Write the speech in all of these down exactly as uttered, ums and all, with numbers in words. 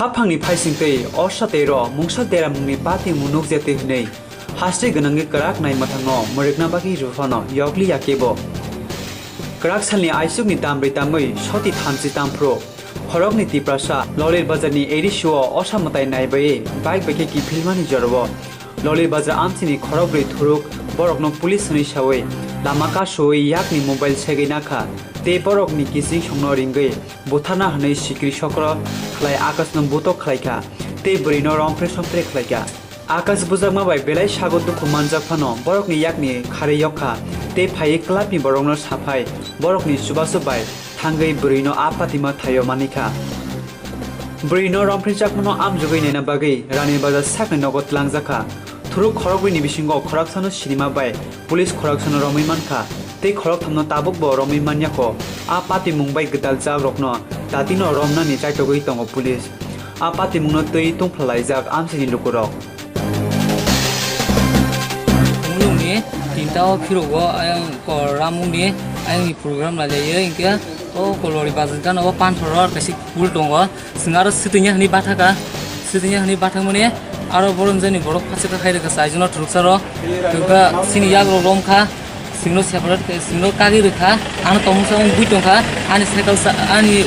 Haphangni phaisingtwi Osha tei Ro mungsa deramungni patimung nukjatwi hwnwi haste gwnangwi kwrak nai mwthangno mwrwkna bagwi rw phano yokli ya kebo. Kwrak salni aisukni tambrwi tamwi soti thamchi tamphru khoroknwi Tiprasa Lolir Bazarni A D C o Osha mwtai naibai bike bai khe kiphilmani jorao Lolir Bazar amchini khorokbrwi thuruk borokno police hwnwi sawi lama kasowi yakni mobile segwi nakha tei borokni kiching songno ringwi butharna hwnwi sikri sokro khlai Akashno butok khlaikha tei bwrwino rompre sompre khlaikha. Akash bujakma bai belai sago dukhu manjak phano borokni yakni kharwi yokha tei phaiwi clubni borokno saphai borokni chubachu bai thangwi bwrwino a patima thaio manikha. Bwrwino romprinjakmano amjogwi naina bagwi Rani Bazar sakni nogo tlangjakha. Thuruk khorokbrwini bisingo khoroksano sinima bai police khoroksano romwi mankha tei khorokthamno tabukbo romwi manyakho. A patimung bai gwdal jakrokno datino romnani chaitogwi tongo police. A patimungno twi tungphalaijak amchaini lukurok. Mungni tinta o phirogo ayang kor ramungni ayangni program lailaiyo, hinkhe o kolori bazar gana o panthoro kaisa pool tongo, chwng aro swtwngya hwnwi bathaka, swtwngya hwnwi bathakmani aro borok jani borok phatsaka khairokha chaijakno thwrwksaro, hinkhe chini yagrok romkha. Singno separate khe, singno kagwi rwkha, ano tongmungsa wng bui tongkha, ani cycle sa-, ani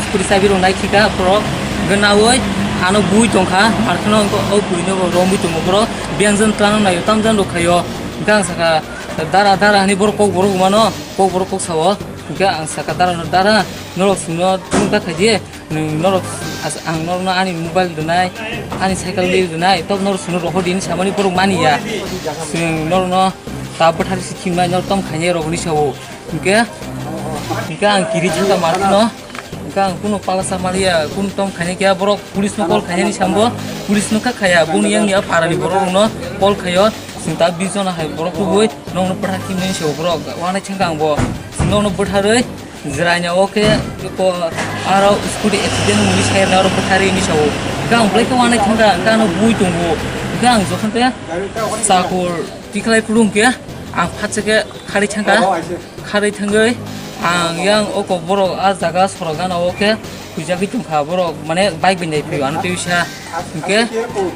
scooty chabi rok nai khika borok, hwnkhe naui ano bui tongkha, arkheno wngkha o bui no bo romwi tongo borok, biyang jani twlangno naio, tamjani rok khaio, hwnkhe ang sakha, "Dara, dara," hinwi borok kok borok mano, kok borok kok sao, hwnkhe ang sakha, "Dara, dara, norok singno tungta khaidi." Nwng norok as-, ang norokno ani mobile rwnai, ani cycle ri rwnai, tok norok chwngno rohor di hinwi samani borok mani ya. Chwng norokno ta bwthar si khimnai, norok tom khainai rok hinwi sao. Hinkhe, hinkhe ang kiri thangkha markheno, hinkhe ang kunu palasa maliya, kunu tom khainai khe borok police no call khainani sambo, police no kha khaya, boni yang ya parani borok rokno call khaio, chwng ta bis jona hai borok tubui, nokno bwthar khimnai sao borok, wanai thangkha ang bo, chwng nokno bwtharwi, Jwraini o khe ko aro scooty accident wngwi sayarni aro bwtharwi hinwi sao. Hwnkhe ang belai khe uanai thangkha, hwnkhe ano bui tongo. Hwnkhe ang jokhon khe chakur tikhlai phuru hwnkhe ang phatsa khe kharwi thangkha. Kharwi thangwi ang yang oko borok a jaga sorok gana o khe huijagwi tongkha borok, mane bike bai nai phaiyo ano tei wisa. Hwnkhe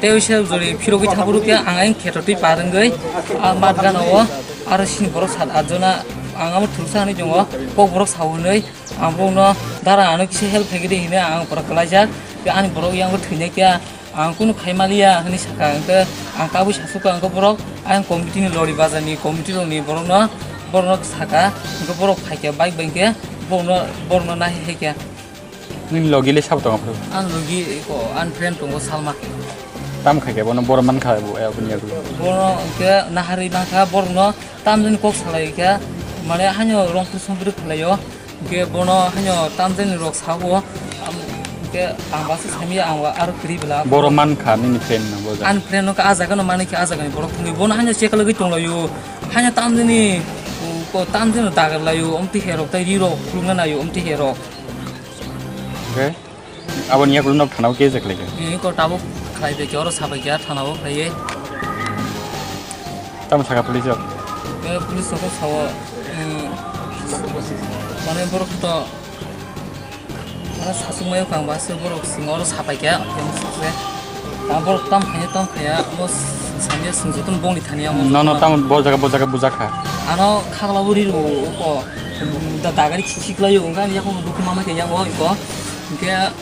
tei wisa jori phirogwi thangphuru khe ang ayang kheto twi par wngwi a mat gana o aro sini borok sat at jona ang amo thursa hinwi tongo, kok borok sao hinwi. Ang borokno, "Dara, ano kisa help khaigwi di," hinwi ang pura kwlaijak. Tei ani borok yango thwinai khe ang kunu khai maliya hinwi sakha. Hwnkhe ang tabuk sasukkha, hwnkhe borok ayang committee ni lori bazar ni committee rok ni borokno, borokno sakha. Hwnkhe borok phaikha bike bai khe borokno, borokno nahai hai khe. Nini logi le sabo tongo phuru? Ang logi ko, ani friend tongo Salma. Tam khai khe bono borok man kha bo, eh, aboni yago. Bono hwnkhe naharwi man kha, borokno tamjani kok salai kha, mane haino rong phuru song phuru khlaio. Hwnkhe bono haino tamjani rok sao, am, hwnkhe ang basa sami ang aro kwrwi bwla. Borok man kha nini friend no bo jaga? Ani friend no khe a jaga no manwi khe a jaga ni borok thangwi. Bono haino chekalogwi tonglaio. Haino tamjani, ko tamjani dagar laio, omtwi herok tei ri rok khulukna naio, omtwi herok. Hwnkhe? Aboni yago nok thana o case khlai kha? Ee, ko tabuk khlai bai khe, oro sabai khe, thana o khlai ye. Tamo sakha police rok? Ee, police rok sao, ee, mane borok to, mane sasuk mayo kang ba se borok sing oro sabai khe, yang sukse. Ta borok tam khaiya, tam khaiya, mo sanya sing jotun bongni thani amo. No, no, tamo bo jaga, bo jaga bujak kha. Ano khagla bo ri rw ko, da dagari khisi khlai yo, wngkha ani yakung dukhu mama khe yang o ko. Hwnkhe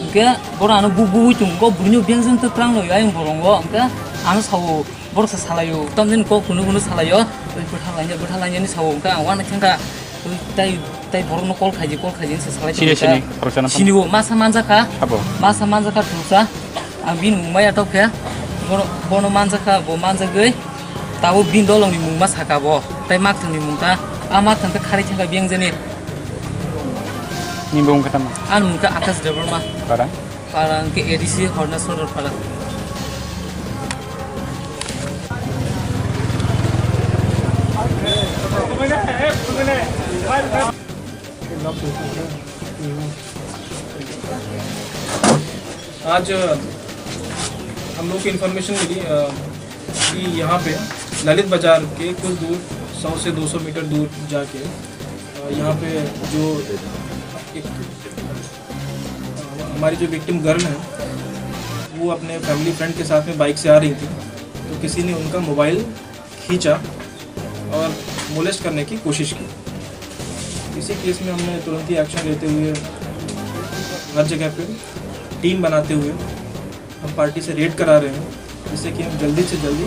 Hwnkhe borok ano bu-, bui tongo, buino biyang jani twtwrang no ayang borongo, hwnkhe ano sao, borok sa salaio, tamjani kok hunu hunu salaio, bwtha laina, bwtha lainani sao, hwnkhe ang uanai thangkha, tai, tai borokno call khaidi, call khaidi hinwi sa salai Sini, thangkha. Sini, khoroksa no sini o, masa manjakha, abo. Masa manjakha thungsa, ang bini mung maya tokhe, bono, bono manjakha, bo manjagwi, Tabuk bini dolongni mung ma saka bo, tei makthangni mung ta, a makthang khe kharwi thangkha biyang jani. Ni bung khe tamo? Ani mung khe Akash Debbarma. Para? Para hwnkhe A D C Horna Sodor para. आज हम लोग को इन्फॉर्मेशन मिली, अ, कि यहाँ पे ललित बाजार के कुछ दूर, सौ से दो सौ मीटर दूर जाके, अ, यहाँ पे जो एक, अ, हमारी जो विक्टिम गर्ल है, वो अपने फैमिली फ्रेंड के साथ में बाइक से आ रही थी, तो किसी ने उनका मोबाइल खींचा और मोलेस्ट करने की कोशिश की। इसी केस में हमने तुरंत ही एक्शन लेते हुए हर जगह पे टीम बनाते हुए हम पार्टी से रेड करा रहे हैं, जिससे कि हम जल्दी से जल्दी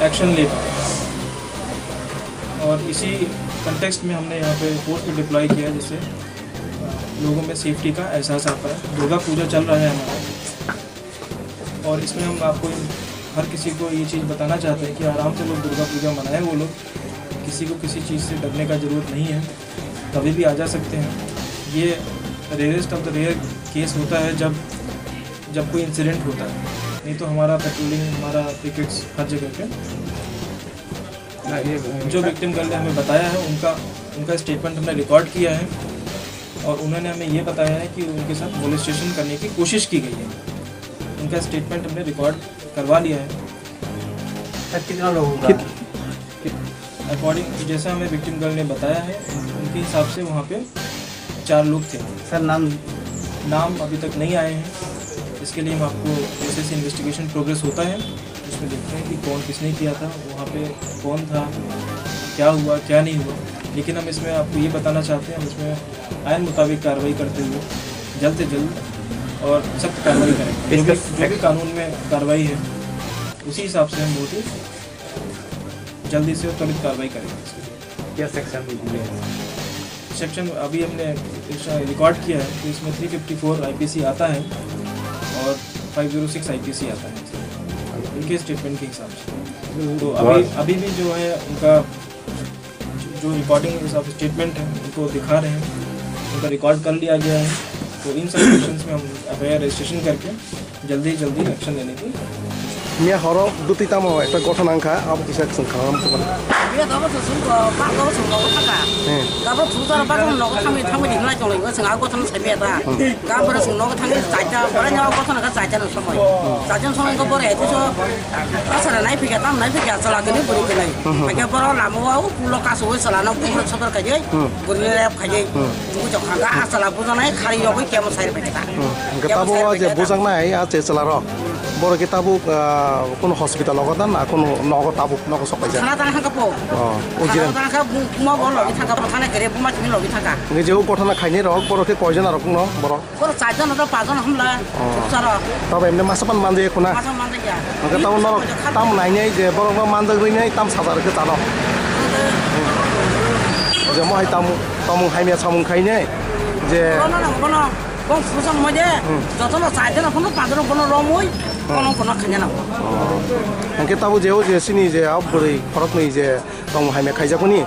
एक्शन ले पाएँ। और इसी कॉन्टेक्स्ट में हमने यहाँ पे फोर्स भी डिप्लॉय किया, जिससे लोगों में सेफ्टी का एहसास आता है। दुर्गा पूजा चल रहा है हमारा, और इसमें हम आपको, हर किसी को ये चीज़ बताना चाहते हैं कि आराम से लोग दुर्गा पूजा मनाएं। वो लोग किसी को किसी चीज़ से डरने का ज़रूरत नहीं है, कभी भी आ जा सकते हैं। ये rarest of the rare case होता है जब, जब कोई इंसिडेंट होता है, नहीं तो हमारा पेट्रोलिंग, हमारा पिकेट्स हर जगह पे। जो विक्टिम गर्ल ने हमें बताया है, उनका, उनका स्टेटमेंट हमने रिकॉर्ड किया है और उन्होंने हमें ये बताया है कि उनके साथ मोलेस्टेशन करने की कोशिश की गई है। उनका स्टेटमेंट हमने रिकॉर्ड करवा लिया है। सर, कितना लोगों का? कित- अकॉर्डिंग, जैसा हमें विक्टिम गर्ल ने बताया है, उनके हिसाब से वहाँ पे चार लोग थे। सर, नाम? नाम अभी तक नहीं आए हैं, इसके लिए हम आपको, जैसे जैसे इन्वेस्टिगेशन प्रोग्रेस होता है, उसमें देखते हैं कि कौन किसने किया था, वहाँ पे कौन था, क्या हुआ, क्या नहीं हुआ। लेकिन हम इसमें आपको ये बताना चाहते हैं, हम इसमें आयन मुताबिक कार्रवाई करते हुए जल्द से जल्द और सख्त कार्रवाई करेंगे। जो भी, इसका जो भी कानून में कार्रवाई है, उसी हिसाब से हम बहुत ही जल्दी से त्वरित कार्रवाई करेंगे इसके लिए। क्या सेक्शन में है? सेक्शन अभी हमने रिकॉर्ड किया है, तो इसमें थ्री फिफ्टी फोर आईपीसी आता है और फ़ाइव ज़ीरो सिक्स आईपीसी आता है उनके स्टेटमेंट के हिसाब से। तो अभी, अभी भी जो है उनका जो रिकॉर्डिंग ऑफ स्टेटमेंट है, उनको दिखा रहे हैं, उनका रिकॉर्ड कर लिया गया है। तो इन सब सेक्शंस में हम एफआईआर रजिस्ट्रेशन करके जल्दी ही जल्दी एक्शन लेने की। Miya horo dutwi tamo ekta gothona wngkha, abo kisa chwng kha, amo chwng kha. Miya tamo chwng chwng ko, par tamo chwng nogo thangkha. Hmm. Tamo chwng tamo par tamo nogo thangwi thangwi di hinlai tonglai, chwng a gothona sai miya ta. Hmm. Gam boro chwng nogo thangwi chaita, boro ni o gothona kha chaita ni somoi. Hmm. Chaita ni somoi ko boro eto so, asara nai phikha, tam nai phikha, chwla tini bwrwi tini. Hmm, hmm. Phikha boro lama o pulo kasu o chwla no pulo sodor khai di. Hmm. Bwrwi rep khai di. Hmm. Bujo kha ga asala bujo nai khari yogwi kemo sai phikha ta. Hmm. Hwnkhe tabuk o je bujaknai a che chwla rok. Borok khe tabuk, ah, kunu hospital logo dan na kunu nogo tabuk nogo sok paijak? Thana tang kha po. Oh, o jiran. Thana tang kha bu-, buma bo logi thang kha, thana kere buma chini logi thang kha. Hwnkhe je o gothona khainai rok, borok khe koi jona rok wngno borok? Borok char jona do, pach jona hamla. Oh. Upsaro. Tabo emne masa pan manjak ya khuna? Masa manjak ya. Hwnkhe tamo norok tam nainai je borok no manjak rwinai tam saja rwkhe chano. Je mohai tam, tamung hamya samung khainai je. Bono nang bono. Bong phuru chang moi de, hmm, jotono chai de, phunu padoro bono romoi, hmm, bono bono khaina nango. Oh. Hwnkhe tabuk je o je sini je a bwrwi khoroknwi je tongmung hamya khaijakmani,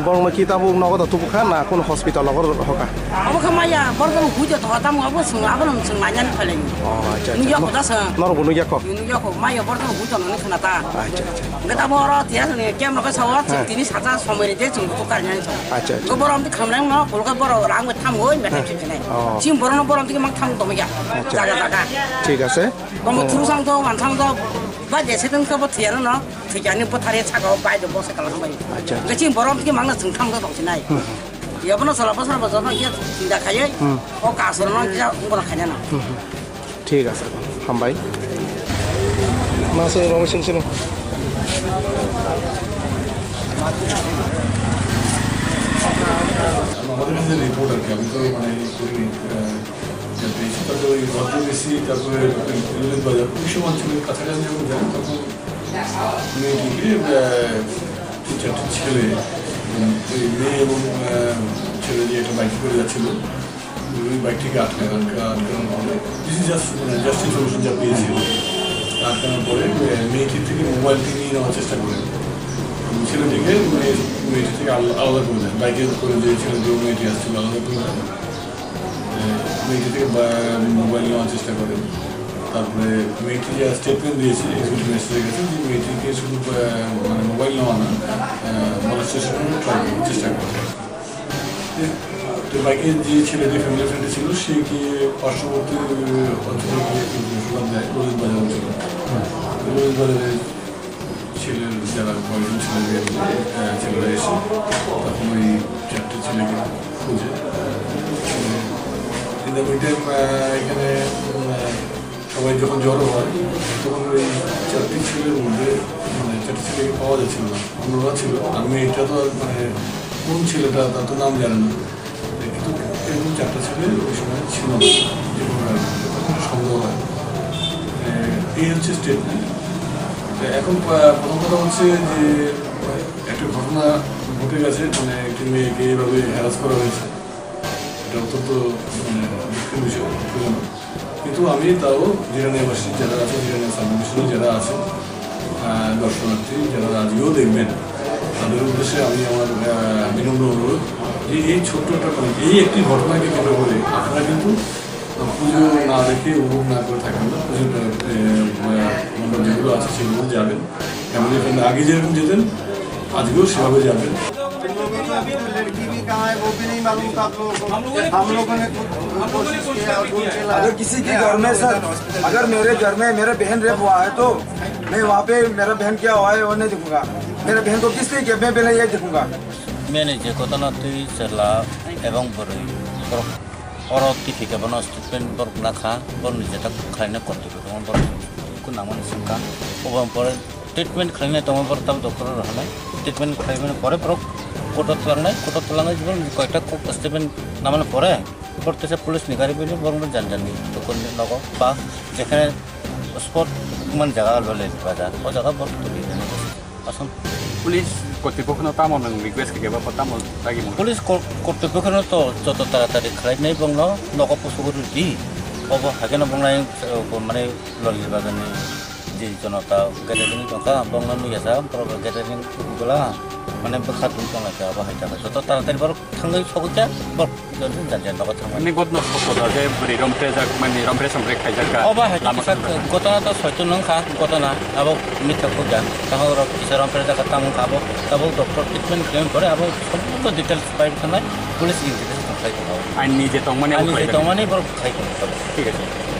borokno ki tabuk nogo da tubukha na kunu hospital o rohorkha? Abo khe maya, borok no huido tongkha, tamo abo swng, abono swng nainani phailai. Oh, acha, acha. Nukya kho da swng. Norokbo nukya kho? Nukya kho, maya borok no huido nani khna ta. Acha, acha. Hwnkhe tamo oro tiya swngni camp rok khe sao, ha, tini sata somoi ri de chwng buchuk karinani sao. Acha, acha. Hwnkhe borom twi khamlai wngno, kolkha borok rang bai thamgoi metai, ha, chwng chinai. Oh. Chini borokno borom twi mang tham tongya. Acha. Jaga jaga. Thik ase. Bomo, oh, thurusang to, wansang to, ba jese tong to bo thiyano no, thikani bo thari saka o bai do bo se kalang bai. Acha, acha. Hwnkhe chini borom twi mangna chwng tham to tong chinai. Hmm. Yabono sala bwsano bo joto ye chinta khaiwi, hmm, o kasorono kisa ungbono khainano. Hmm. Thik ase, hambai. Ma se rogo sing sino. আমাদের কাছে রিপোর্ট আর কি, আমি তো মানে এই করিনি, আহ, যা পেয়েছি, তারপরে ওই ভদ্র এসি, তারপরে ওই পুলিশ বাজার, ওই সময় ছিল কাছাকাছি যখন যাই তখন মেয়েটিকে, আহ, তিন চারটে ছেলে, উম, ওই মেয়ে এবং, আহ, ছেলে নিয়ে একটা বাইকে করে যাচ্ছিল। ওই বাইকটিকে আটকে রাখা, আটকানোর পরে, this is just, মানে, just ইনফরমেশন যা পেয়েছি। আটকানোর পরে, এ, মেয়েটির থেকে মোবাইলটি নিয়ে নেওয়ার চেষ্টা করে। এবং ছেলেটিকে, মানে, মেয়েটি থেকে আল-, আলাদা করে দেয়। বাইকে করে যে ছেলেটি ও মেয়েটি আসছিল, আলাদা করে দেয়। এ, মেয়েটি থেকে বা-, মোবাইল নেওয়ার চেষ্টা করে। তারপরে মেয়েটি যে স্টেটমেন্ট দিয়েছে, এক্সিকিউটিভ ম্যাজিস্ট্রেটের কাছে, যে মেয়েটিকে শুধু, এ, মানে, মোবাইল নেওয়া না, এ, মলেস্টেশনের ট্রাই করার চেষ্টা করে। তো বাইকে যে ছেলেটি ফ্যামিলি ফ্রেন্ডে ছিল, সে গিয়ে পার্শ্ববর্তী অঞ্চলে গিয়ে কিন্তু সুযোগ দেয়, রোজের বাজার অঞ্চলে। রোজের বাজারে ছেলের যারা কয়েকজন ছেলে, আহ, ছেলেরা এসে তখন ওই চারটে ছেলেকে খুঁজে। ওই টাইম, আহ, এখানে, উম, আহ, সবাই যখন জড়ো হয়, তখন ওই চারটি ছেলের মধ্যে, মানে, চারটি ছেলেকে পাওয়া যাচ্ছিল না, অন্যরা ছিল। আমি এটা তো আর, মানে, কোন ছেলেটা, তার তো নাম জানে না। কিন্তু এরকম চারটা ছেলে ওই সময় ছিল না, যে কোনো কারণে। তখন সন্দেহ হয়। আহ, এই হচ্ছে স্টেটমেন্ট। তো এখন, আহ, প্রথম কথা হচ্ছে যে, আহ, একটা ঘটনা ঘটে গেছে, মানে, একটি মেয়েকে এইভাবে হ্যারাস করা হয়েছে। এটা অত্যন্ত, মানে, দুঃখের বিষয়, দুঃখজনক। কিন্তু আমি তাও জিরানিয়াবাসী যারা আছে, জিরানিয়া সাব ডিভিশনে যারা আছে, আহ, দর্শনার্থী যারা আজকেও দেখবেন, তাদের উদ্দেশ্যে আমি আমার, আহ, বিনম্র অনুরোধ যে এই ছোট্ট একটা, মানে, এই একটি ঘটনাকে কেন্দ্র করে আপনারা কিন্তু পুজো না দেখে উপভোগ না করে থাকবেন না। পুজো, আহ, আহ, মণ্ডপ যেগুলো আছে সেগুলো যাবেন, ফ্যামিলি ফ্রেন্ড আগে যেরকম যেতেন আজকেও সেভাবে যাবেন। तुम लोगों को अभी तो लड़की भी कहाँ है वो भी नहीं मालूम था आप लोगों को। हम लोगों ने खुद कोशिश किया और ढूंढ के लाया। अगर किसी के घर में सर, अगर मेरे घर में मेरा बहन रेप हुआ है तो मैं वहाँ पे मेरा बहन क्या हुआ है वो नहीं देखूंगा। मेरे बहन को किसने किया मैं पहले ये देखूंगा। Mene je kotona twi chwla ebong bwrwi borok oro tiphika bono statement borok nakha, borokni jeta khaina kortoi borok nangmani swngkha. Oboni pore treatment khlainai tongo borok, tamo doctor rok hinwi treatment khlaimani pore borok court o twlangnai, court o twlangnai jiboni koyekta kok statement namani pore borok teisa police ni gari bai borok no jani jani dokol ni nogo ba jekhane spot man jaga lole bazar o jaga borok tuli rwnai. Aswk. Police kortipokho no tamo nwng request khe ba tamo dagi mung? Police kor-, kortipokho no to joto taratari khlainai bongno nogo pusugo rwdi. Obo haikhe no bongni, eh, mane Lolni bagani je jonota gathering tongkha, bongno nukya sa, borok gathering gula, mane bwkha tong tonglaikha, abo hai kha. Joto taratari borok thangwi sogwi kha, borok jan jan nogo thangmani. Ni gotno sokto da je bwrwi romprejak, mani rompre sompre khaijak kha. Obo hai lama kisa thangma. Gotona to soito nung kha, gotona abo mitha khuja. Tamo rok kisa romprejak kha, tamo kha abo, tabuk doctor treatment khlai pore abo sompurno details pai thangnai, police investigation khlai tongo. Aini je tongmani abo khlai tongmani borok khai tongo. Thik ase.